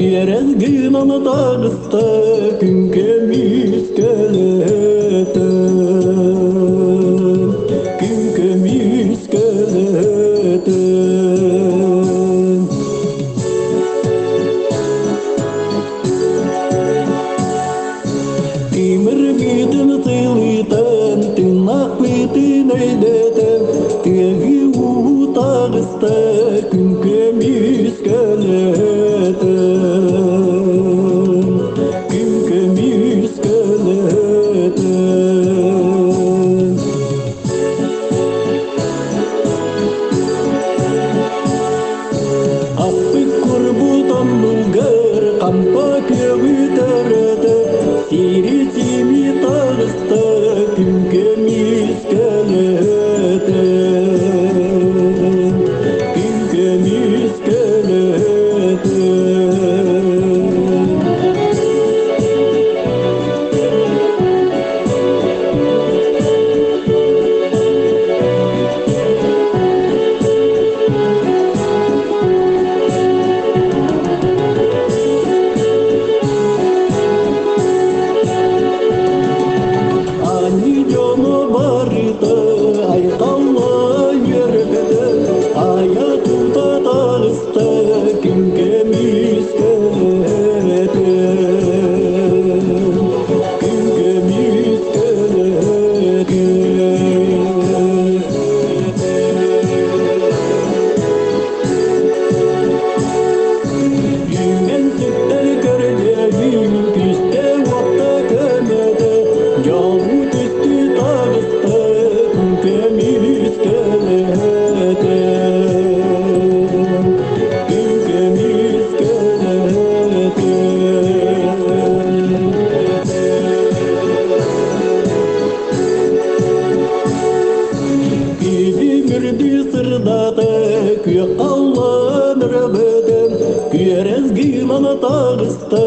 Күөрэс гынан таҕыста күн көмүс көлөтө, күн көмүс көлөтө. Тимир быытын тылытан, тыыннаах быытын өйдөтөн, тыаһы уу таҕыста күн көмүс көлөтө, күн көмүс көлөтө. Аппыт курбут оннугар хампа күөҕү төрөтө, сири сими таҕыста күн көмүс көлөтө, күн көмүс көлөтө. Ани дьоно барыта айхалла үөрбэтэ, айа тута таҕыста күн көмүс көлөтө, күн көмүс көлөтө. Үүнэн сүктэр көрдөһүүм күүстэ уотта көмөтө, дьолу түстүү таҕыста күн көмүс көлөтө, күн көмүс көлөтө. Күбүмүрдүү сырдата, күөх халлаан өрөбөтөн, күөрэс гынан таҕыста